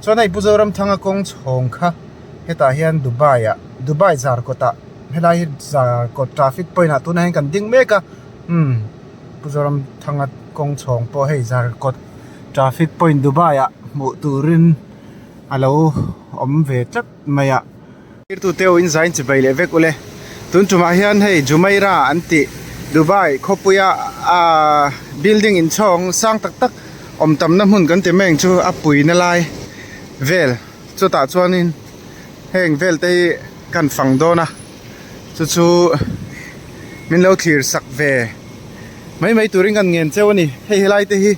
Chuan hei Pu Zoramthanga kawng chhawng kha hetah hian Dubai ah Dubai zarkawt ah helai hi zarkawt traffic point ah tunah hian kan ding mek a umm Pu Zoramthanga kawng chhawng pawh hei zarkawt traffic point Dubai ah hmuh turin a lo awm ve tlat mai a. Thirtute aw in zain chi bai leh vek ule. Tun tumah hian hei Jumeirah an tih Dubai khawpuia aaa building inchhawng sang tak tak awm tamna hmun kan ti mai ang chu a puina lai vel chutah chuanin heng vel te hi kan fang dawn a chu chu min lo thlir sak ve mai mai turin kan ngen cheu a ni hei helai te hi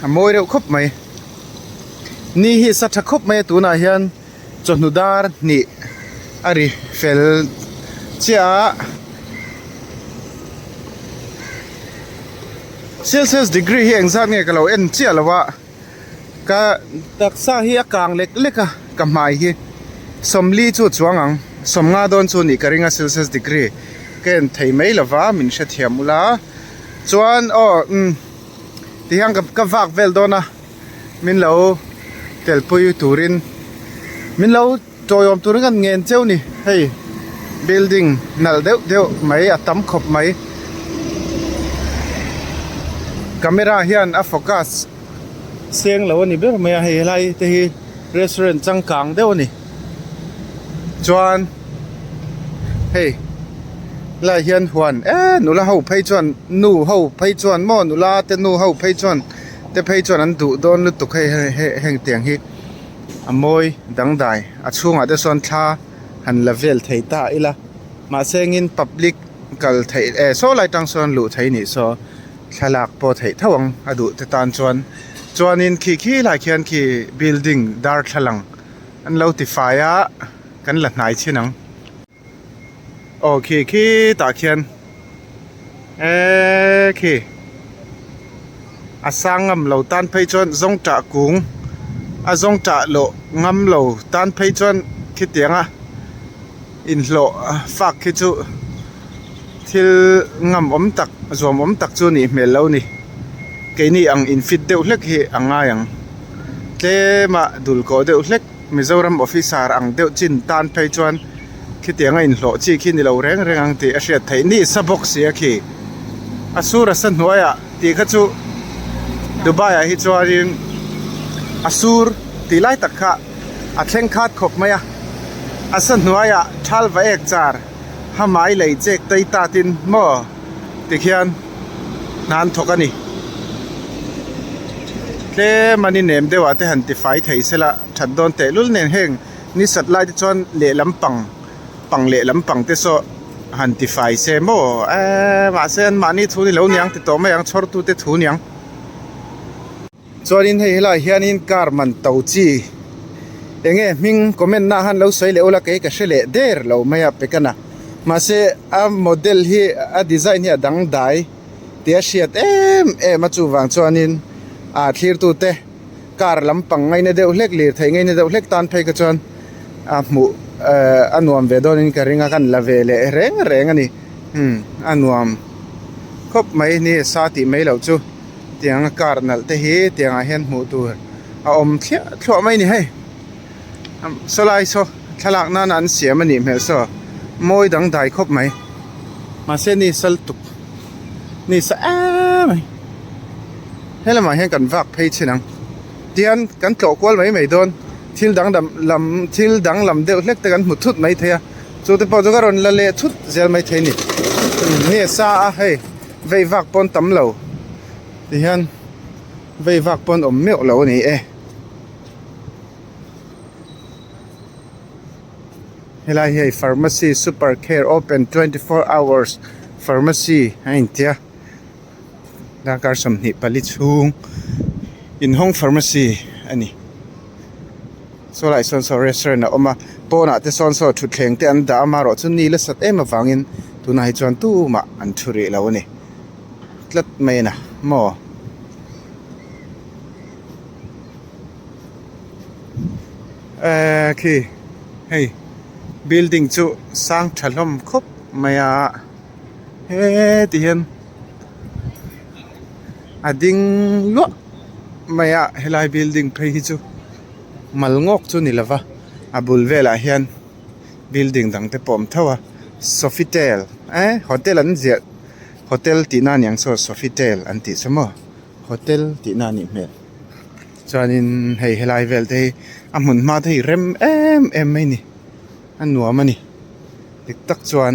a mawi reuh khawp mai ni hi sa tha khawp mai a tunah hian. Chawhnu dar hnih a ri fel chiah a, Celsius degree hi engzat nge ka lo en chiah lo a, ka taksa hi a kang lek lek a ka hmai hi sawmli chu a chuang ang sawmnga dawn chu nih ka ring a Celsius degree ka en thei mai lo va min hrethiam ula chuan aw umm tihian ka vak vel dawn a. Min lo telpui turin min lo tawiawm turin kan ngen cheu ni hei building nalh deuh deuh mai a tam khawp mai camera hian a focus seng lo a ni ber mai a hei helai te hi restaurant changkang deuh a ni chuan hei helaiah hian huan eh nula ho phei chuan nu ho phei chuan maw nula te nu ho phei chuan. Te phei chuan an duh dawn lutuk hei hei heng tiang hi a mawi dangdai a chhungah te sawn thla han la vel thei ta ila mahse engin public kal theih eh saw lai tang sawn luh theih nih saw thlalak pawh theih tho ang a duh te tan chuan chuanin khi khi lai khian khi building darthlalang an lo ti fai a kan la hnai chhin ang. Aw khi khi tah khian eee khi a sang ngam lo tan phei chuan zawng tah kung a zawng tah loh ngam lo tan phei chuan khitiang a inhlawh fak khi chu thil ngam awm tak zuam awm tak chu nih hmel lo ni keini ang in fit deuh hlek hi a ngai ang tlem a dul kawh deuh hlek. Mizoram officer ang deuh chin tan phei chuan khitiang a inhlawh chi khi ni lo reng reng ang tih a hriat theih ni sa bawk si a khi. A sur a sa hnuaiah tih kha chu Dubai ah hi chuanin a sur tih lai tak kha a thleng khat khawp mai a, a sa hnuaiah thal va ek char hamai lei chek tei tatin maw tikhian hna an thawk a ni. Tlem an inem deuh ah te han ti fai thei se la that dawn teh lul nen heng ni sat lai te chuan lehlam pang pang lehlam pang te saw han ti fai se maw eee mahse an mahni thu ni lo niang ti tawh mai ang chhawr tu te thu niang. Chuanin hei helaiah hianin car man to chi eng nge hming comment na han lo sawi leh ula kei ka hre leh der lo mai a pek a na mahse a model hi a design hi a dangdai tih a hriat em em a chuvang chuanin ah thlirtute car lampang ngaina deuh hlek lirthei ngaina deuh hlek tan phei kha chuan a hmuh ehh a nuam ve dawnin ka ring a kan la ve leh reng reng a ni umm a nuam khawp mai ni sa tih mai loh chu. Tiang a car nalh te hi tiang ah hian hmuh tur a awm thliah thluah mai a ni hei saw lai saw thlalak nana an siam a nih hmel saw mawi dangdai khawp mai mahse ni sal tuk ni sa em mai helamah hian kan vak phei chin ang tihian kan tlawh kual mai mai dawn thil dangdam lam thil danglam deuh hlek te kan hmu thut mai thei a chu te pawh chu ka rawn la leh thut zel mai thei a ni nge sa a hei. Vei vak pawn tam lo ti hian vei vak pawn awm meuh lo a ni e. Helai hi hei pharmacy super care open 24 hours pharmacy a intia darkar 24 chhung inhawng pharmacy a ni. Saw lai sawn saw restaurant a awm a pawnah te sawn saw thutthleng te an dah a amaherawh chu ni la sat em avangin tunah hi chuan tumah an thu rih lo a ni tlat mai a na maw. Ehh khi hei building chu sang tha hlawm khawp mai a heti hian a ding luah mai a helai building phei hi chu. Mal ngawk chu ni lova a bul velah hian building dang te pawh a awm tho a Sofitel eh hotel an ziah hotel tih na aniang saw Sofitel an tih chu maw hotel tih na anih hmel chuanin hei helai vel te hi a hmun hma te hi rem em em mai a ni a nuam a ni dik tak chuan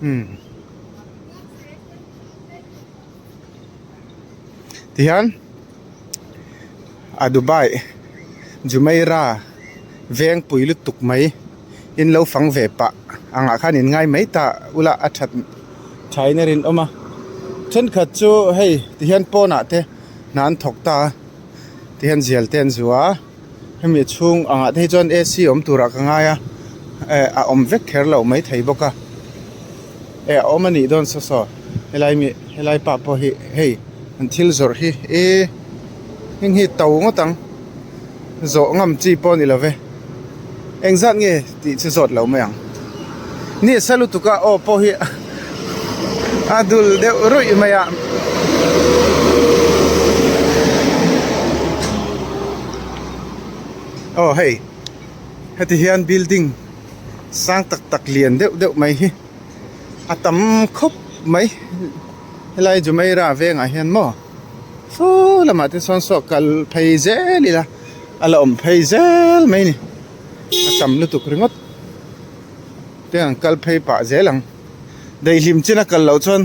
umm. Tihian a Dubai Jumeirah vengpui lutuk mai in lo fang ve pah angah khan in ngai mai ta ula a that thain a rinawm a thenkhat chu hei tihian pawnah te hna an thawk ta a tihian zial te an zu a hemi chhung angah te hi chuan A C awm turah ka ngai a eh a awm vek kher loh mai thei bawk a eh a awm a nih dawn saw saw helai mi helai pa pawh hi hei an thil zawrh hi eh heng hi to ngawt ang zawh ngam chi pawh a ni lo ve engzat nge tih chu zawt lo mai ang ni sa lutuk a aw pawh hi a dul deuh ruih mai a. Aw hei heti hian building sang tak tak lian deuh deuh mai hi a tam khawp mai helai Jumeirah vengah hian maw saw lamah te sawn saw kal phei zel ila a la awm phei zel mai a ni a tam lutuk ringawt te an kal phei pah zel ang daihlim chin a kal loh chuan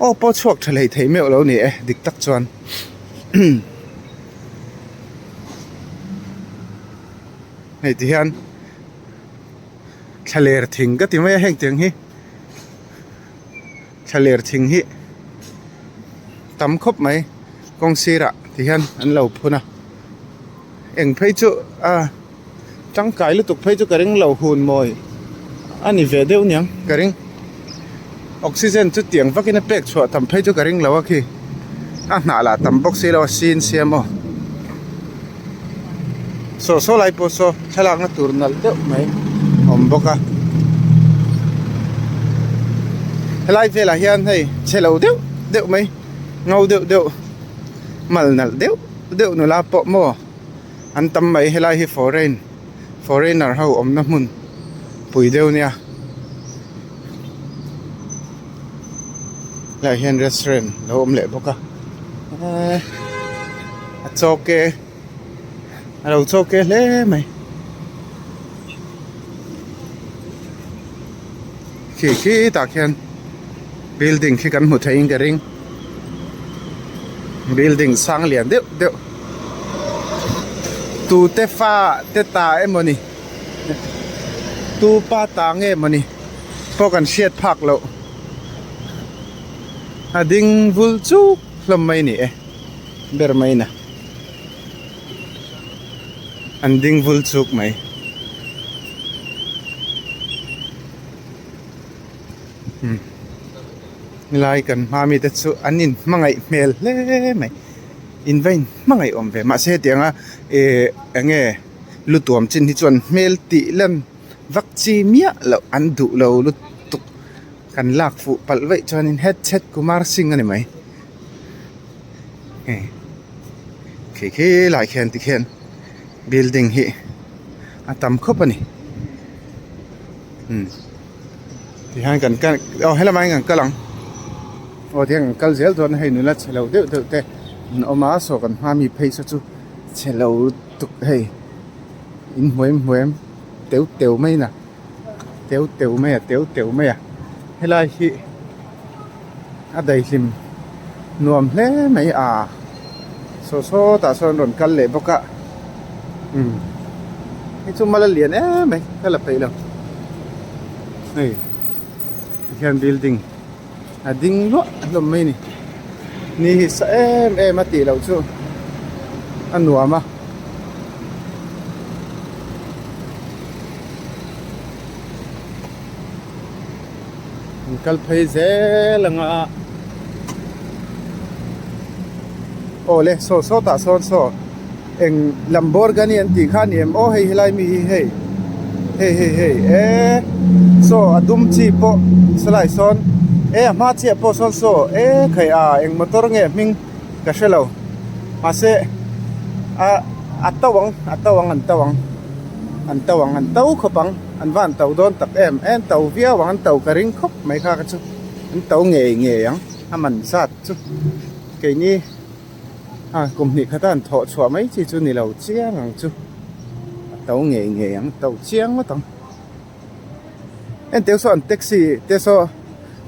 aw pawh chhuak tha hlei thei meuh lo ni e dik tak chuan. Hei ti hian thlaler thing ka ti mai a heng tiang hi thlaler thing hi tam khawp mai kawng sirah ti hian an lo phun a eng phei chu a tangkai lutuk phei chu ka ring lo hun mawi a ni ve deuh niang ka ring oxygen chu tiang vakin a pek chhuah tam phei chu ka ring lo a khi a hnah lah tam bawk si lo a sin siam aw saw saw lai pawh saw thlalakna tur nalh deuh mai a awm bawk a helai velah hian hei chhe lo deuh deuh mai ngo deuh deuh mal nalh deuh deuh nula pawh maw. An tam mai helai hi foreign foreigner ho awmna hmun pui deuh nia helaiah hian restaurant lo awm leh bawk a eee a chaw ke a lo chaw ke hle mai khi khi tah khian building khi kan hmu theiin ka ring building sang lian deuh deuh. Tute fa te ta emaw ni tu pa ta nge maw ni pawh kan hriat phak loh a ding vul chuk hlawm mai ni e ber mai na an ding vul chuk mai. Helai kan hma mite chu an inhmangaih hmel hle mai. In va in hmangaih awm ve mahse hetianga eh eng nge lu tuam chin hi chuan hmel tih lan vak chi miah loh an duh lo lutuk kan lak fuh palh vaih chuanin headset Kumar Singh a ni mai hei khi khi lai khian tikhian building hi a tam khawp a ni umm. Tihian kan kal aw helamah hian kan kal ang aw tihian kan kal zel dawn a hei nula chhe lo deuh deuh te an awm a saw kan hma mi phei saw chu chhe lo lutuk hei in hmuam hmuam teu teu mai na teu teu mai a teu teu mai a helai hi a daihlim nuam hle mai a saw sawtah sawn rawn kal leh bawk a umm hei chu mal a lian em mai ka la peih lo hei tikhian building a ding luah hlawm mai a ni ni hi sa em em a tih loh chu a nuam a. An kal phei zel ang a aw le saw sawtah sawn saw eng Lamborghini an tih kha a ni em aw hei helai mi hi hei hei hei hei e saw a dum chi pawh sawlai sawn e a hma chiah pawh sawn saw e khai a eng motor nge hming ka hre lo mahse a. A to ang, a to ang, an to ang, an to ang, an to khawp ang, an va an to dawn tak em, an to viau ang, an to ka ring khawp mai kha kha chu, an to ngei ngei ang, a man zat chu keini a kum hnih khata an thawh chhuah mai chi chu ni lo chiang ang chu, a to ngei ngei ang, to chiang ngawt ang. Enteu saw an taxi te saw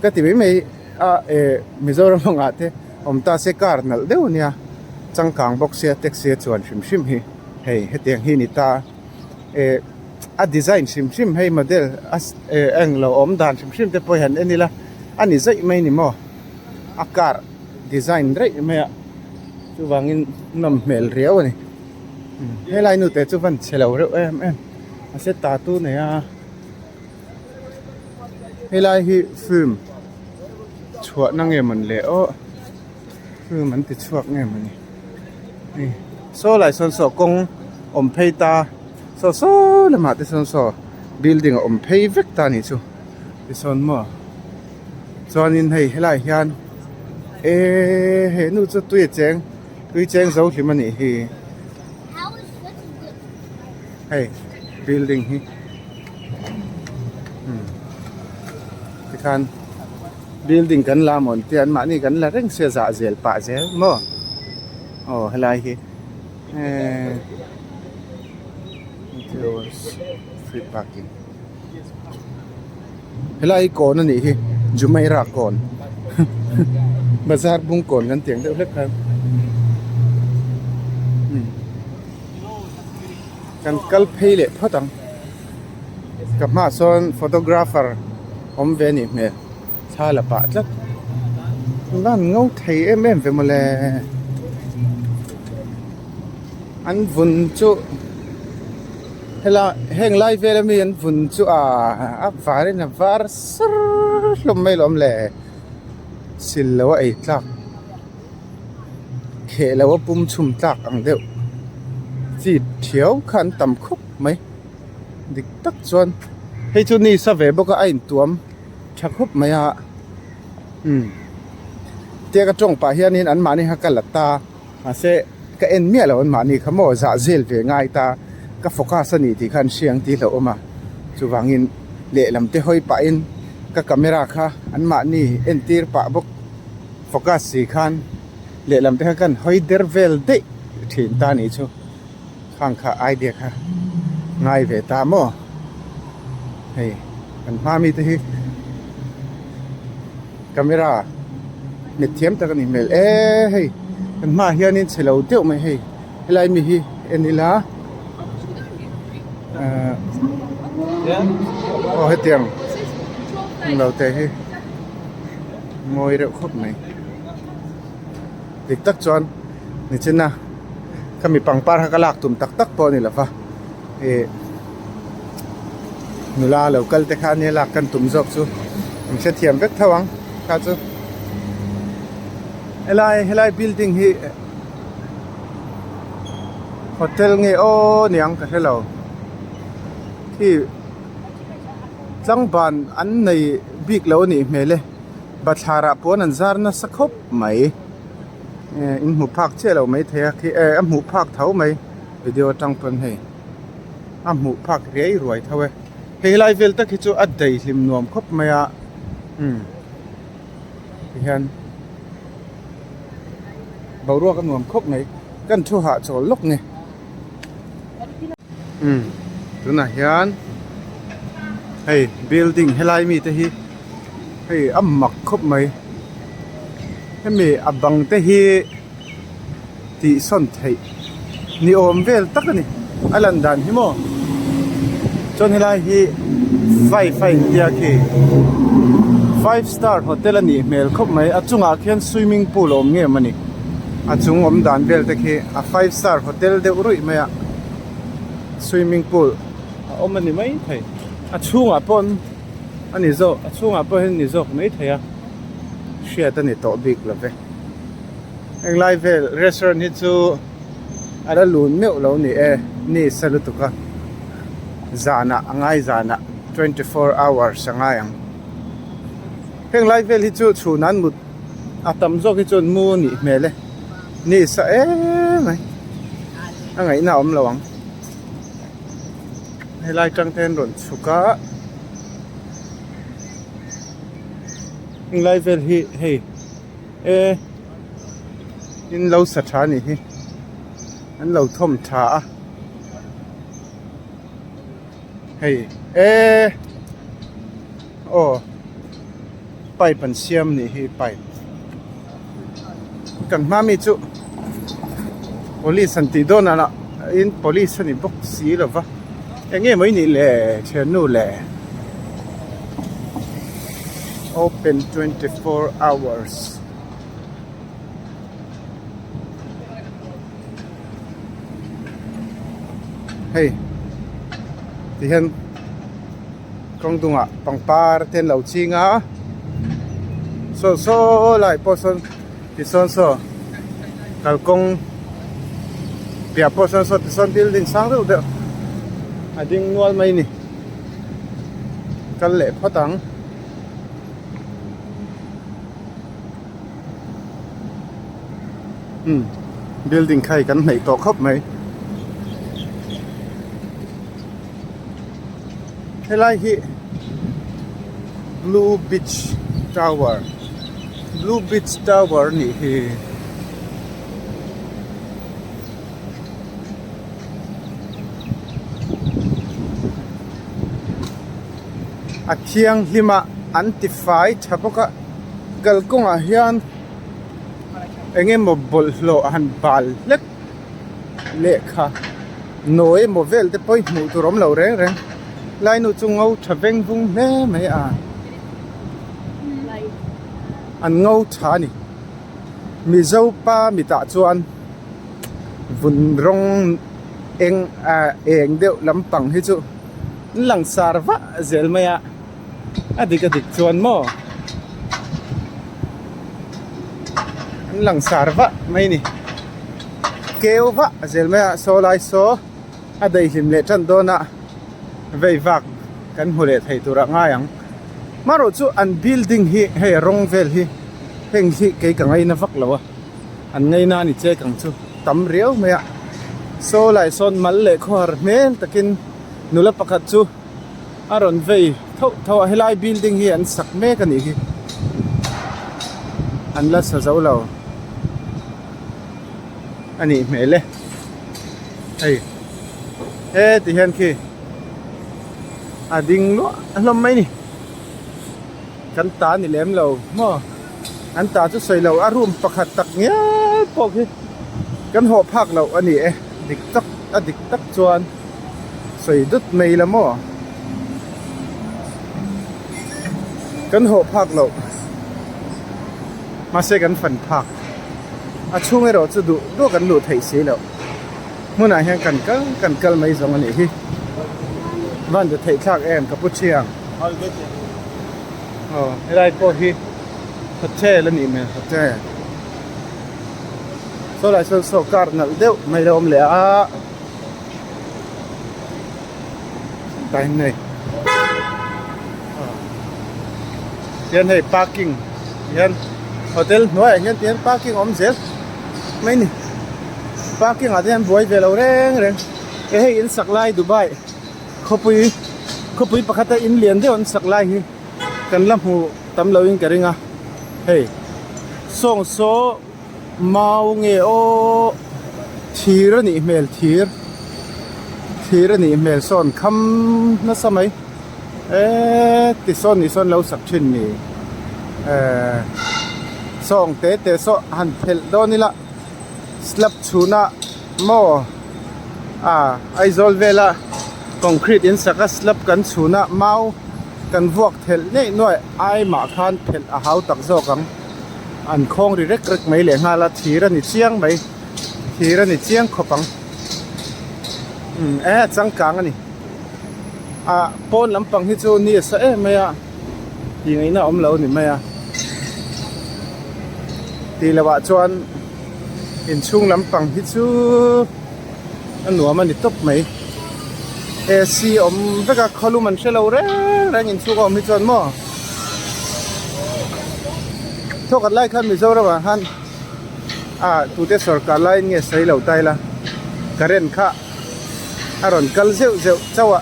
ka ti mai mai a eh Mizoram angah te awm ta se car nalh deuh ania changkang bawk sia taxi a chuan hrim hrim hi hei hetiang hi a ni ta eh a design hrim hrim hei model a eh eng lo awm dan hrim hrim te pawh hi han en ila a ni zaih mai a ni maw a car design daih mai a chuvangin nawm hmel riau a ni helai nu te chu van chhe lo reuh em em. A se tattoo nei a helai hi film chhuahna nge mawn le aw film an ti chhuak nge mawni hei saw lai sawn saw kawng awm phei ta saw saw lamah te sawn saw building a awm phei vek ta a nih chu tisawn maw chuanin hei helaiah hian eee he nu chu tui a cheng tui cheng zo hlim a nih hi. Hei building hi umm tikhan building kan la mawn te an mahni kan la reng sia zah zel pah zel maw aw helai hi eee free parking helai hi kawn a nih hi Jumeirah kawn bazar bung kawn kan tih ang deuh hlek khan umm. Kan kal phei leh phawt ang. Ka hmaah sawn photographer awm ve a nih hmel. Thla la pah tlat. An ngo thei em em ve mawle. An vun chu hela heng lai vel ami an vun chu aa a varin a var sar hlawm mai lawm le. Sil lo a ei tlak. Kheh lo a pum chhum tlak ang deuh chi thiau kha an tam khawp mai dik tak chuan hei chu ni sa ve bawk a a intuam tha khawp mai a umm tiang a tawng pah hianin an mahni kha ka la ta mahse ka en miah lo an mahni kha maw zah zel ve ngai ta ka focus a ni tih kha an hria ang tih hlauhawm a chuvangin lehlam te hawi pahin ka camera kha an mahni entir pah bawk. Focus si khan lehlam te kha kan hawi der vel daih thin ta nih chu khang kha idea kha ngai ve ta maw hei kan hma mi te hi camera mit thiam tak a nih hmel e hei kan hmaah hianin chhe lo deuh mai hei helai mi hi en ila ahh aw hetiang englo te hi. Mawi reuh khawp mai. Dik tak chuan nichina khami pangpar kha ka lak tum tak tak pawh a ni lo va, ih nula lo kal te kha ania lak kan tum zawk chu an hrethiam vek tho ang kha chu. Helai helai building hi hotel nge aw niang ka hre lo khi. Tlangban an nei bik lo a nih hmel e, bathlar ah puan an zar nasa khawp mai eh in hmuh phak chiah lo mai thei a khi eh a hmuh phak tho mai video atang pawn hei a hmuh phak riai ruai tho e hei lai vel tak hi chu a daihlim nuam khawp mai a umm tihian boruak a nuam khawp mai kan thu hahchawl lawk nge. Umm tunah hian hei building helai mite hi hei a mak khawp mai hemi a bang te hi tih sawn theih ni awm vel tak a ni a lan dan hi maw chuan helai hi five a intia khi five star hotel a nih hmel khawp mai a chungah khian swimming pool a awm ngem a ni. A chung awm dan vel te khi a five star hotel deuh ruih mai a swimming pool a awm a ni mai thei a chhungah pawh a ni zawk a chhungah pawh hian a ni zawk mai thei a hriat a ni tawh bik lo ve henglai vel restaurant hi chu a la lun meuh lo ni e ni sa lutuk a zanah a ngai zanah 24 hours a ngai ang henglai vel hi chu chhun an mut. A tam zawk hi chuan mu a nih hmel e, ni sa em mai. A ngaihna a awm lo ang. Helai tang te an rawn chhuk a. Helai vel hi hei e in lo sa tha a nih hi. An lo thawm tha a. Hei e aw pipe an siam nih hi pipe kan hma mi chu police an tih dawn ah in police a ni bawk si lo va eng nge maw i nih le thiannu le open 24 hours. Hei ti hian kawng dungah pangpar te an lo ching a saw saw lai pawh sawn tisawn saw kalkawng piah pawh sawn saw tisawn building sang deuh deuh a ding nual mai a ni kal leh phawt ang. Umm building kha hi kan hnaih tawh khawp mai helai hi blue beach tower blue beach tower a nih hi. A thianghlim a an ti fai tha bawk a kalkawngah hian eng emaw bawlhhlawh han bal hlek lehkha nawi emaw vel te pawh hi hmuh tur a awm lo reng reng lai nu chu ngo tha veng vung hle mai a an ngo tha a ni mizo pa mitah chuan vun rawng eng ah eng deuh lampang hi chu. An lang sar vah zel mai a, a dik a dik chuan maw an lang sar vah mai a ni. Keu vah zel mai a, saw lai saw a daihlim leh tan dawn a, vei vak kan hmu leh thei tur a ngai ang. Marawh chu an building hi hei rawng vel hi heng hi kei ka ngaina vak lo a, an ngaina a ni chek ang chu tam riau mai a. Saw lai sawn mal leh khawhar hmel takin. Nula pakhat chu a rawn vei thauh thauh a helai building hi an sak mek a nih hi an la sa zo lo a nih hmel e hei heti hian khi a ding luah hlawm mai a ni kan ta a ni lem lo maw an ta chu sawi lo a room pakhat tak ngial pawh khi kan hawh phak loh a ni e dik tak a dik tak chuan. Sawi dut mai la maw? Kan hawh phak loh. Mahse kan fan phak. A chhung erawh chu duh duh kan luh theih si loh. Hmunah hian kan kal kan kal mai zawng a nih hi. Van duh theih thlak em ka pu thiang. Aw helai pawh hi hotel a nih hmel hotel. Saw lai sawn saw car nalh deuh mai la awm leh a. Time nei hian hei parking hian hotel hnuaiah hian tihian parking a awm zel mai ni parking ah te hian buai ve lo reng reng e hei in sak lai Dubai khawpui khawpui pakhata in lian deuh an sak lai hi kan la hmu tam lo in ka ring a hei sawng saw. Mau nge aw thir a nih hmel thir thir a nih hmel sawn kham nasa mai eee tisawn ni sawn lo sak thin ni eee sawng te te saw han phelh dawn ila slab chhunah maw a Aizawl vela concrete in sak a slab kan chhunah mau kan vuak thelh ngei nuai ai mah khan phelh a hau tak zawk ang. An khawng ri rek rek mai leh nghal a thir a ni chiang mai thir a ni chiang khawp ang umm e a changkang a ni ah pawn lampang hi chu ni a sa em mai a tih ngaihna a awm lo a ni mai a tih loh ah chuan inchhung lampang hi chu a nuam a ni tawp mai AC awm vek a khawlum an hre lo reng reng inchhung a awm hi chuan maw thawkhat lai khan Mizoram ah khan ah tute sorkar laiin nge sawi lo ta ila. Current kha a rawn kal zeuh zeuh chauh a,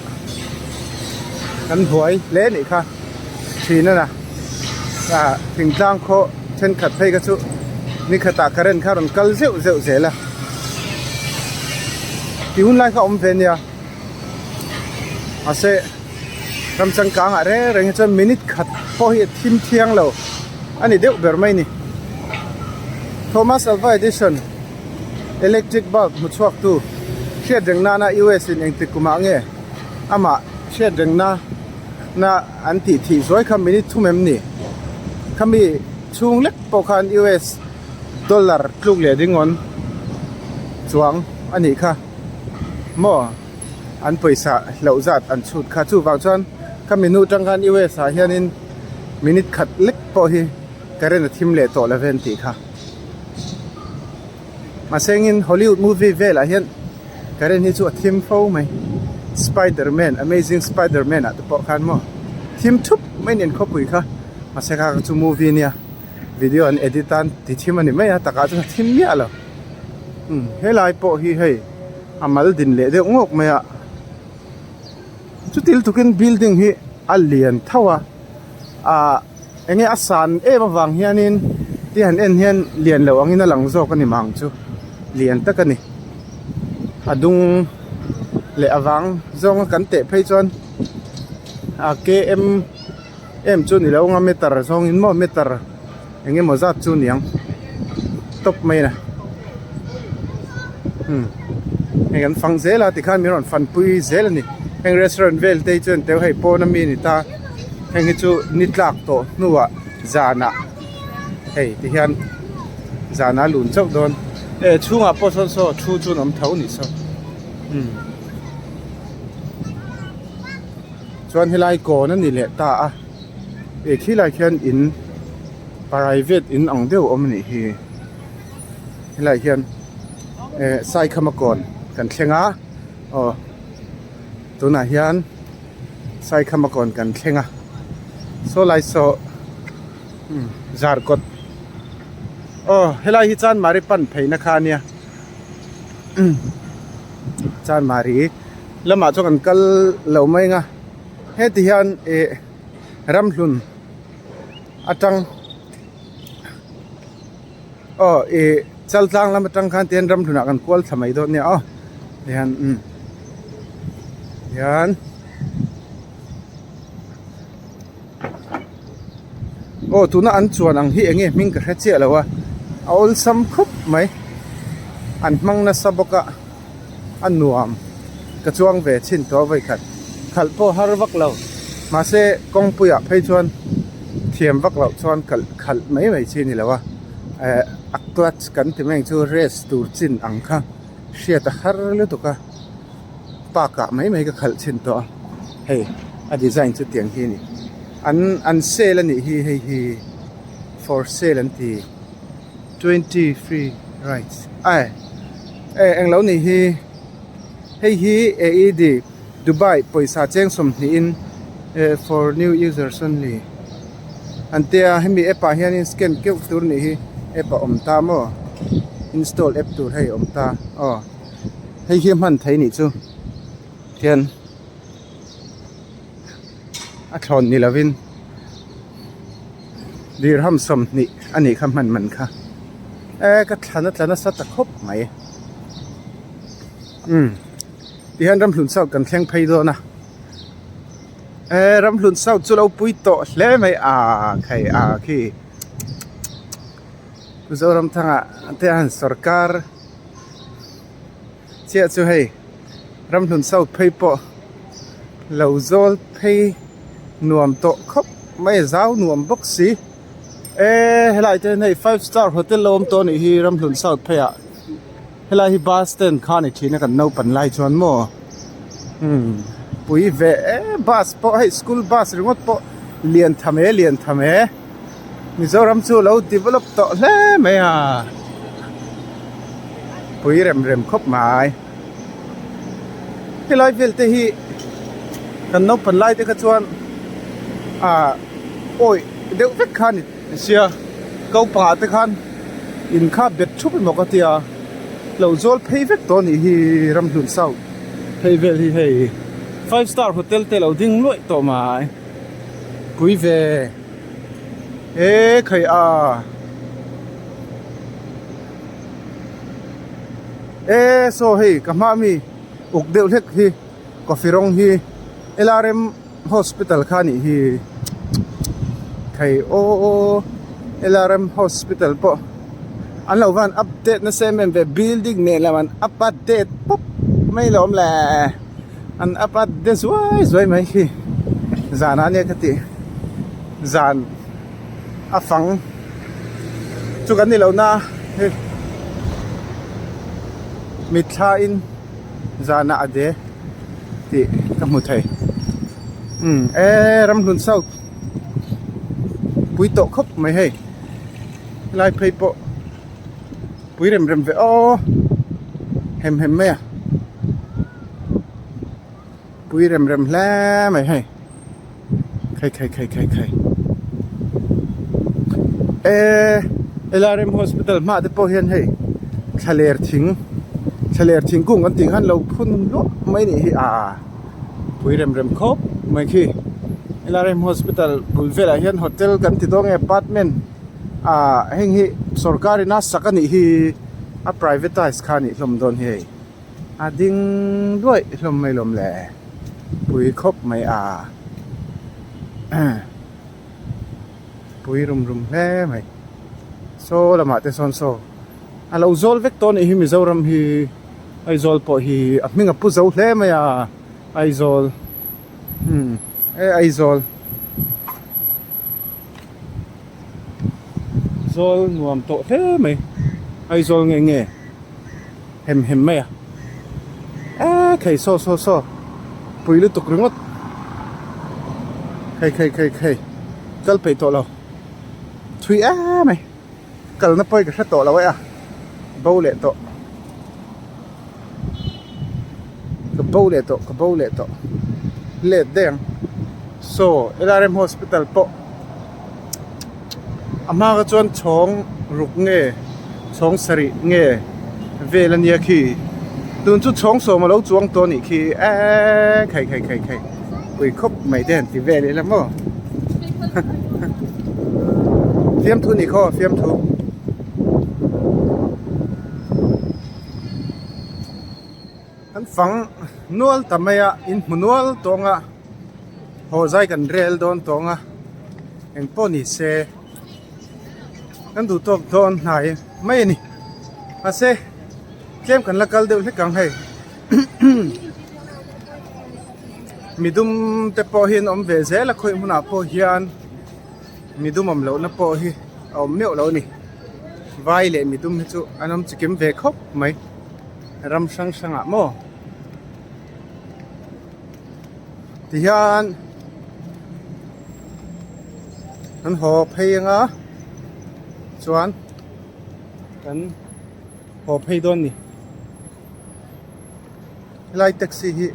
kan buai hle a nih kha thin a na. Ah thingtlang khaw thenkhat phei kha chu ni khatah current kha a rawn kal zeuh zeuh zel a, tih hun lai kha a awm ve a nia. Mahse ram changkang ah reng reng hi chuan minute khat pawh hi a thim thiang lo a ni deuh ber mai a ni. Thomas Alva Edison electric bulb hmu chhuak tu hriat reng nana US in engtik kumah nge amah hriat reng na na an tih thih zuai kha minute thum em ni? Khami chhung lek pawh khan US dollar tluk leh ringawn chuang a nih kha. Maw an pawisa hlauh zat an chhut kha chuvang chuan ka minu tang khan US ah hianin minute khat lek pawh hi current a thim leh tawh lo ve an tih kha. Mahse engin Hollywood movie velah hian current hi chu a thim fo mai Spider Man Amazing Spider Man ah te pawh khan maw thim thup mai nen khawpui kha mahse kha chu movie a nia video an edit a an ti thim a ni mai a takah chuan a thim miah lo. Umm helai pawh hi hei a mal din leh deuh ngawk mai a chutil tukin building hi a lian tho a ah enge a san em avang hianin ti han en hian lian lo angin a lang zawk a ni mang chu lian tak a ni a dung leh avang zawnga kan teh phei chuan a km em chu ni lo anga meter zawngin maw meter. Eng emaw zat chu niang tawp mai a umm hei kan fang zel a tikhan min rawn fanpui zel a ni heng restaurant vel te hi chuan teu hei pawn ami a ni ta heng hi chu ni tlak tawh hnuah zanah hei ti hian zanah a lun chauh dawn e chhungah pawh sawn saw thu chu an awm tho a nih saw umm chuan helai kawn a ni leh ta a. Eh khilai khian in private in ang deuh a awm a nih hi helai hian eh saikhama kawn kan thleng a aw tunah hian saikhama kawn kan thleng a saw lai saw umm zarkawt aw helai hi chanmari pan pheina kha a nia umm chanmari lamah chuan kan kal lo mai ang a. Heti hian ih ramhlun atang aw ih chaltlang lam atang khan tihian ramhlunah kan kual thla mai dawn nia aw tihian umm tihian aw tuna an chuan ang hi enge hming ka hre chiah lo a a awlsam khawp mai an hmang nasa bawk a. a nuam ka chuang ve chhin tawh a vawikhat khalh pawh har vak lo mahse kawngpuiah phei chuan thiam vak loh chuan kalh khalh mai mai chi a ni lo a eh a clutch kan ti mai ang chu race tur chin ang kha hriat a har lutuk a park ah mai mai ka khalh chhin tawh a hei a design chu tiang hi a ni an an sale a nih hi hei hi for sale an ti. 23 rides ai eh englo nih hi hei hi AED Dubai pawisa cheng 20 in eh for new users only an tia hemi app ah hianin scan keuh tur nih hi app a awm ta maw install app tur hei a awm ta aw hei hi a hman theih nih chu hian a thlawn ni lovin. Dirham 20 a nih kha hman man kha e ka thlan a tla nasa ta khawp mai umm tihian ramhlun south kan thleng phei dawn a e ramhlun south chu lo pui tawh hle mai a khai a khi Zoramthanga te a han sawrkar chiah chu hei ramhlun south phei pawh lo zawl phei nuam tawh khawp mai a zau nuam bawk si e helai te hian hei five star hotel a awm tawh a nih hi ramhlun south phei ah helai hi bus stand kha a ni thin a kan naupan lai chuan maw umm pui ve e bus pawh hei school bus ringawt pawh lian tham e lian tham e Mizoram chu lo develop tawh hle mai a pui rem rem khawp mai helai vel te hi kan naupan lai te kha chuan ah awih deuh vek kha a ni sia ko pangah te khan in kha bet thup emaw ka tia. Lo zawl phei vek tawh a nih hi Ramhlun South phei vel hi hei five star hotel te lo ding luaih tawh mai pui ve e khai a e saw hei ka hma ami uk deuh hlek hi coffee rawng hi LRM hospital kha a nih hi thei aw LRM hospital pawh an lo van update nasa em em ve building nen lam an update pawp mai lo awm le an update zuai zuai mai khi zanah ania ka tih zan a fang chu kan ni lo na hei mitthla in. Zanah a de tih ka hmu thei umm e Ramhlun South pui tawh khawp mai hei helai phei pawh pui rem rem ve aw hem hem mai a pui rem rem hle mai hei khai khai khai khai khai e LRM hospital hma te pawh hian hei thlaler thing thlaler thingkung kan tih khan lo phun luah mai nih hi aa pui rem rem khawp mai khi LRM hospital bul velah hian hotel kan ti dawn nge apartment ah heng hi sorkar in a sak a nih hi a privatize kha a nih hlawm dawn hi hei. A ding duaih hlawm mai lawm le pui khawp mai a pui rum rum hle mai saw lamah te sawn saw a lo zawl vek tawh a nih hi Mizoram hi Aizawl pawh hi a hming a pu zo hle mai a Aizawl umm e Aizawl zawl nuam tawh hle mai Aizawl nge nge. Hem hem mai a eee khei saw saw saw pui lutuk ringawt khei khei khei khei kal peih tawh lo thui em mai kalna pawi ka hre tawh lo e a bo leh tawh ka bo leh tawh ka bo leh tawh let daih ang saw LRM hospital pawh. A hma kha chuan chhawng ruk nge chhawng sarih nge vel ania khi tun chu chhawng sawm alo chuang tawh anih khi eee khai khai khai khai pui khawp mai te han ti vel ila maw fiamthu ni khaw fiamthu. Kan fang nual ta mai a in hmu nual tawng a haw zai kan rel dawn tawng a eng pawh ni se kan duh tawk dawn hnai mai a ni mahse tlem kan la kal deuh hlek ang hei midum te pawh hi an awm ve zel a khawi hmunah pawh hian midum awm lohna pawh hi a awm meuh lo a ni vai leh midum hi chu an awm chikim ve khawp mai. Ram hrang hrang ah maw tihian an haw phei anga chuan kan haw phei dawn a ni helai taxi hi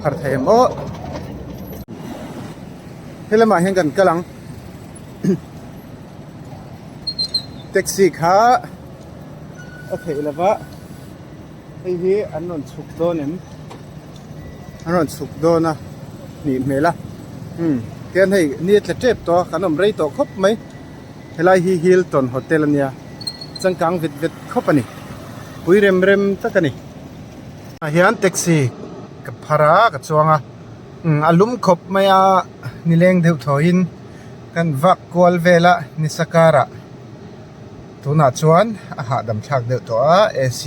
phar thei ang aw helamah hian kan kal ang taxi kha. A theih lova hei hi an rawn chhuk dawn em an rawn chhuk dawn a nih hmel a umm tihian hei ni a tla tep tawh a kan awm rei tawh khawp mai helai hi Hilton hotel ania changkang vet vet khawp a ni pui rem rem tak a ni ah hian taxi ka phar a ka chuang a umm a lum khawp mai a nileng deuh thawiin kan vak kual vel a nisa karah. Tunah chuan a hahdam thlak deuh tawh a AC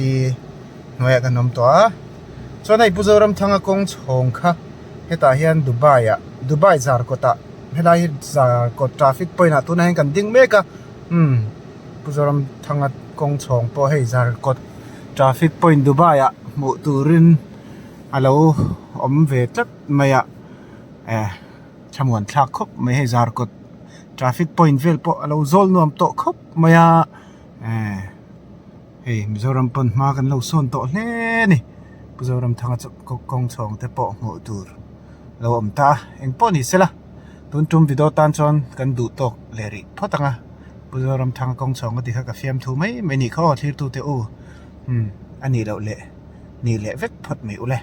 hnuaiah kan awm tawh a chuan hei Pu Zoramthanga kawng chhawng kha hetah hian Dubai ah Dubai zar kawtah helai hi zar kawt traffic point ah tunah hian kan ding mek a umm Pu Zoramthanga kawng chhawng pawh hei zar kawt traffic point Dubai ah hmuh turin a lo awm ve tlat mai a eh. Thlamuan thlak khawp mai hei zarkawt traffic point vel pawh a lo zawl nuam tawh khawp mai a eh hei Mizoram pawn hma kan lo sawn tawh hle a ni Pu Zoramthanga chu kawng chhawng te pawh hmuh tur a lo awm ta a engpawh ni sela tun tum video tan chuan kan duh tawk leh rih phawt ang a Pu Zoramthanga kawng chhawng ka ti kha ka fiamthu mai mai a nih kha aw thlir tute u. Umm a nih loh leh nih leh vek phawt mai ule.